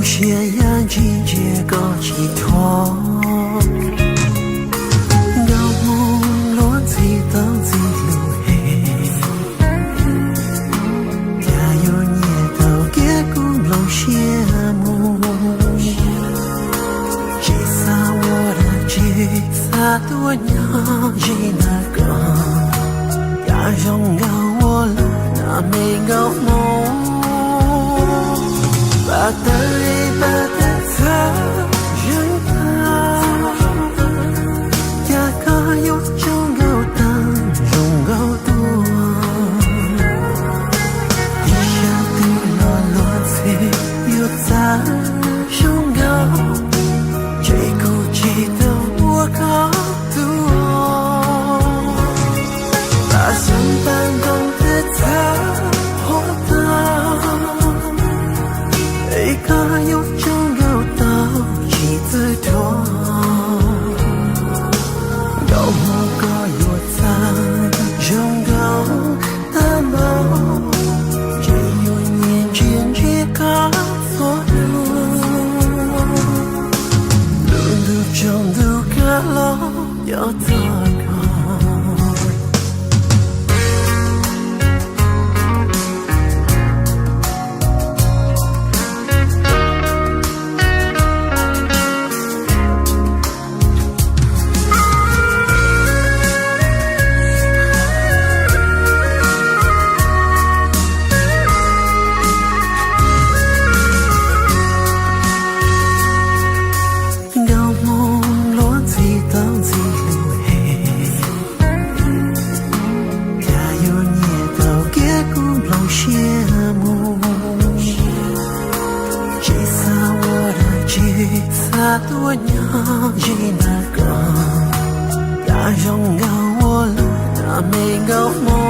Siab yaj ntsis ntsia koj tsis thuam, nkauj hmoob luag ntxhi tau ntxhi lus hem, cas yuav nyiam tau kiag kuv nplooj siab mus. Tsis xav ua dab tsi, xav tuaj nyob ze ntawm koj, cas zoo nkauj ua luaj na me nkauj hmoob. Pab tawv es pab tawv txhawv zeeg tag, cas koj yuav tsaug nkauj tag zoo nkauj tuaj. Ib sab twg los luag ntxhi yuav txav zoo nkauj, ntshe kuv tsis tau ua koj tus. Pab xeeb pab ntoo tawv txhawv huab tag, es koj yuav tsaug nkauj tau tsis txawj dhuav. Nkauj hmoob koj yuav txav zoo nkauj tag npaum, ntshe yuav nyiam ntsia ntsia koj txhua lub. Lub ntuj tsaus ntuj kab los nco txog koj. Nkauj hmoob luag ntxhi tau ntxhi lus hem, cas yuav nyiam tau kiag kuv nplooj siab mus. Tsis xav ua dab tsi, xav tuaj nyob ze ntawm koj, cas zoo nkauj ua luaj na me nkauj hmoob.